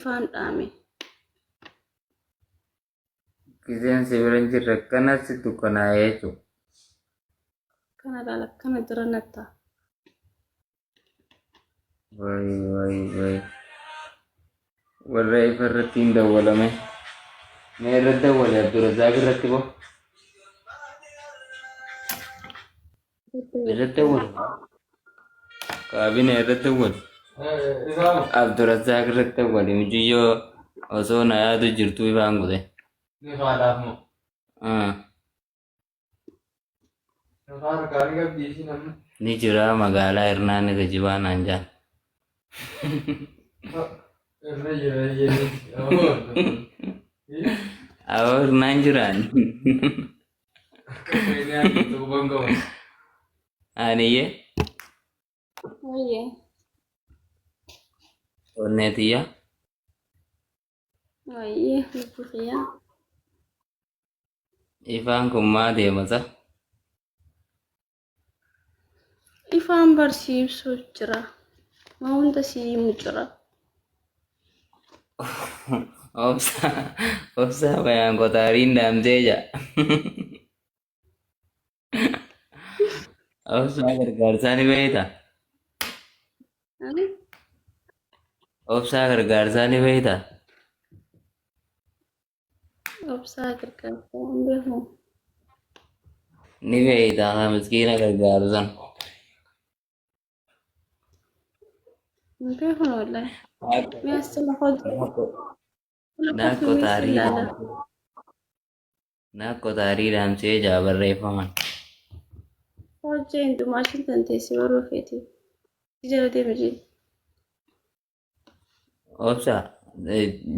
Ifaan dhaame. Gizeen si bira hin jirre akkana si dukkanaa'ee jechuudha. Kana laala akkana jira natta. Wayi wayi wayi. Warra ifa irratti hin dawwalame. Mee irratti dawwale Abdurrazaaq irratti boo. Irratti dawwale. Kaabinee irratti dawwale. Abdurrazaaq irratti dawwale. Mucayyoo osoo na yaadu jirtuu ifaan godhe. Ni haadhaaf moo? Ah. Lafaa harkaa ni qabdi ishiin amma. Ni jira magaalaa Hirnaa ni kijibaa naan jaan. Irra jira jedhee. Awoo Hirnaan jiraan. Akka seenaa jirtu quban qabu. Aniyyee Wayyee. onnee tiyya. Wayyee lubbuu kiyyaa. Ifaan kun maa deemata? Ifaan bar si ibsuu jira. Waa hunda si himu jira. Obsaa obsaa bayaan qotaariin daamtee jaa. Obsaa gargaarsaa ni beektaa? Obsaa gargaarsaa ni beektaa? Obsaa gargaarsaa hin beeku. Ni beektaa haa miskiina gargaaru san. Hin beeku wallahi. Mee as jala kootu. Naa qotaarii naa qotaarii dhaamsee jaa barreeffaman. Hojii hundumaa ishiin tanteessi baruu feeti. Jala deemi jee. Obsa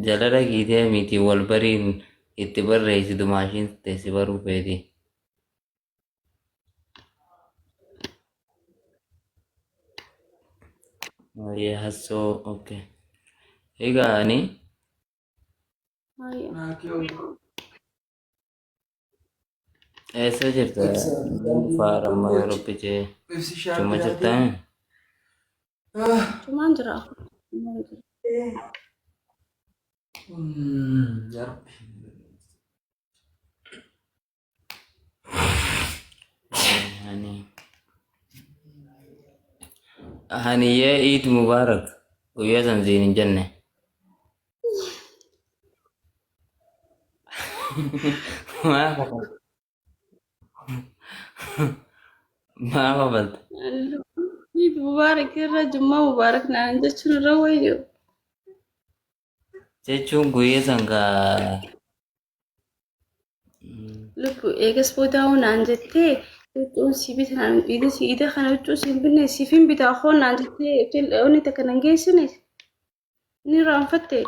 jala dhagiitee miti wal bariin itti barreessitu maashiin teessi baruu feeti. Marii hassoo okay. Egaa ani eessa jirta? Faara amma yeroo bijee cuma jirtaa? Cumaan jira. Cumaan jira. Hani. Haniyyee Eid Mubarak. Guyyaa san siin hin jenne. Maa kafalta? Maa kafalta? Eid Mubarak irra Jummaa Mubarak naan jechuun irra wayyo. Jechuun guyyaa san kaa Lubbu eegas booda hoo naan jettee huccuun si bita naan iida si iida kana huccuu si hin binne siif hin bitaa hoo naan jettee onni takka nan geessine ni irraanfatte.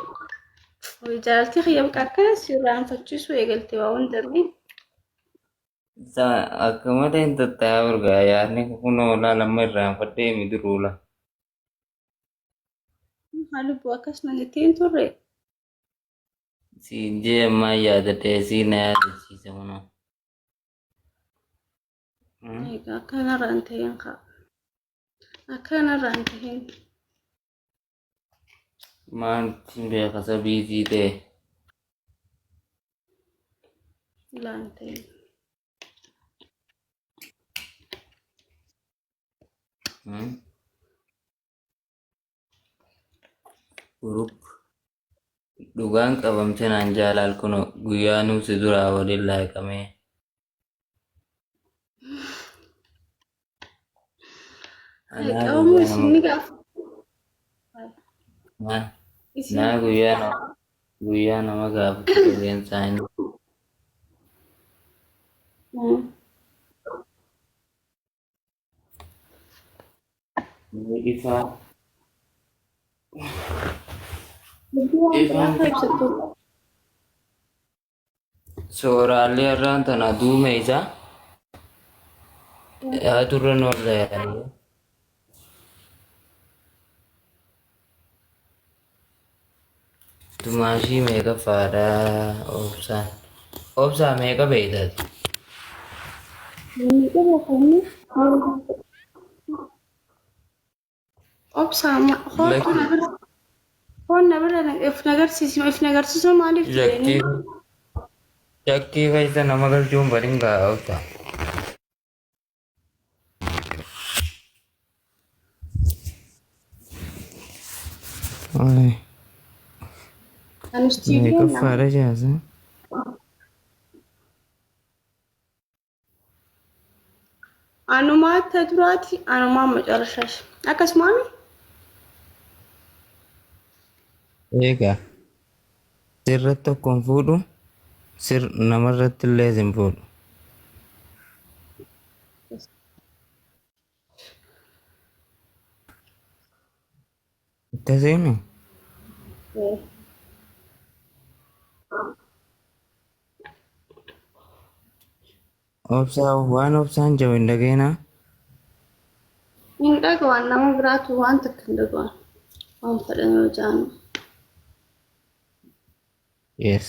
Jaalaltii kiyya bakka akkana si irraanfachiisuu eegalte waa hunda mee. Akka malee hin tattaa'aa urgaa yaadni kunoo laala amma irraanfadhee midiruula. Haa lubbu akkasuma jettee hin turre. Siin jee ammaa yaadadhee sii na yaadachiise kunoo. Egaa akkanarraa hin ta'in kaa. Akkanarraa hin ta'in. Maaltiin beeka sabiitii ta'e. Laa hin ta'in. Group dhugaan qabamte naan jaalaal kuno guyyaa nuu si duraa waliin laaqamee. Anaa Qabamuu guyyaa isin nama ni gaafa. naa Isin naa guyyaa nama guyyaa nama gaafatu qilleensaa inni. Ifaa Dubbii waan biraa ifaan akka ibsattu. sooraallee irraan tana duume isaa haadurra noorra yaadee. Dumaashii meeqa faadha obsaan. Obsaa meeqa beeytaati? Meeqa beekamni? Obsaa hooltuu na bira. Foon na bira if nagarsiisi if nagarsiisuu maaliif Shakkii jedhanii shakkii keessa nama galchuun badin gaa'ota. Ani istiidiyoon nama. Meeqaffaadha jaasa? Anumaa ta duraati anumaa macarashaas akkasumaami. Eegaa sirratti tokko hin fuudhu sir namarratti illee hin fuudhu. Akkasiimi? Obsaa waan obsaan jiru hin dhageenaa. Hin dhaga'an nama biraatu waan takka hin dhaga'an waan fedhan yoo ja'an. Yes.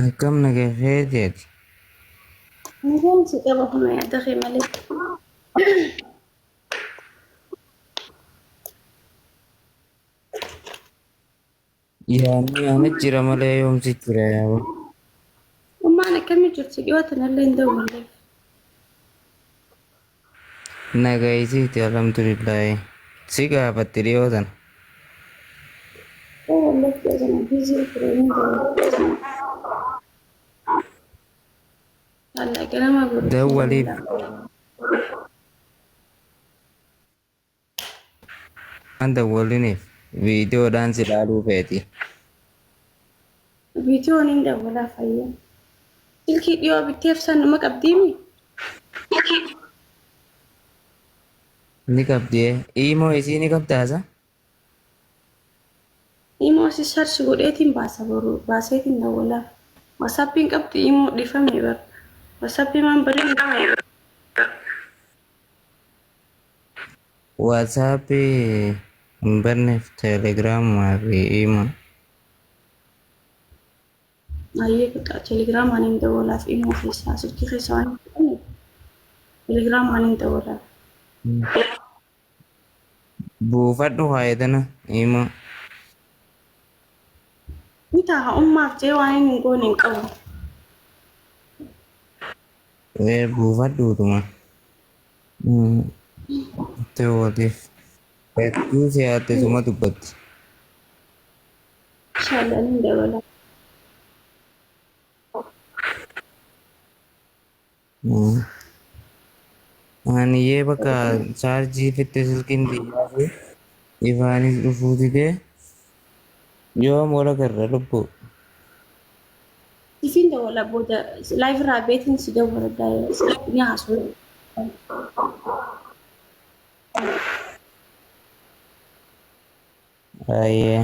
Akkam nagaa feeteeti? Nagaan si qaba kuma yaada kee malee. Yaadni ana jira malee yoomsi jira yaaba. Ummaan akkamii jirti dhiyoo tanallee hin dawwalleef. Nagaa isiiti alhamdulillahi. Si gaafatti dhiyoo tana. Dawwalleef dhiyoo tana biizii ture hin dawwalleef. Alla ganama godhu. Dawwaliif waan dawwaliniif viidiyoodhaan si ilaaluu feeti. Viidiyoon hin dawwalaa fayyaa. Silkii dhiyoo bitteef san numa qabdiimi. Ni qabdi imoo isii ni qabdaasa? Imoo si sarsi godheetiin baasa boru baaseetiin dawwalaaf. Wasaappiin qabdi imoo dhifame bar. Wasaappii maan badin. Waasaappii hin banneef teelegiraamaa fi imoo. Ayyee bakka teelegiraamaan hin dawwalaaf imoo keessaa silkii keessaa waan hin qabneef teelegiraamaan hin dawwalaaf. Buufadhu faayidana imoo. Ni ta'a ummaaf jee waan inni hin goone hin qabu. Ee buufadhuutuma. Teewwatiif. Hedduu si yaaddesuma dubbatti. Inshallah ni dabala. Aniyyee bakka chaarjii fitte silkiin biyyaa fi ifaanis dhufuu didee yoom wal agarra lubbuu. Sifiin dawwala booda live irraa beetiin si dawwala ni haasoo. Ayyee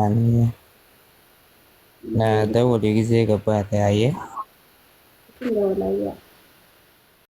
aniyyee na dawwalii gisee gabbaate ayyee. Sifiin dawwala yaa.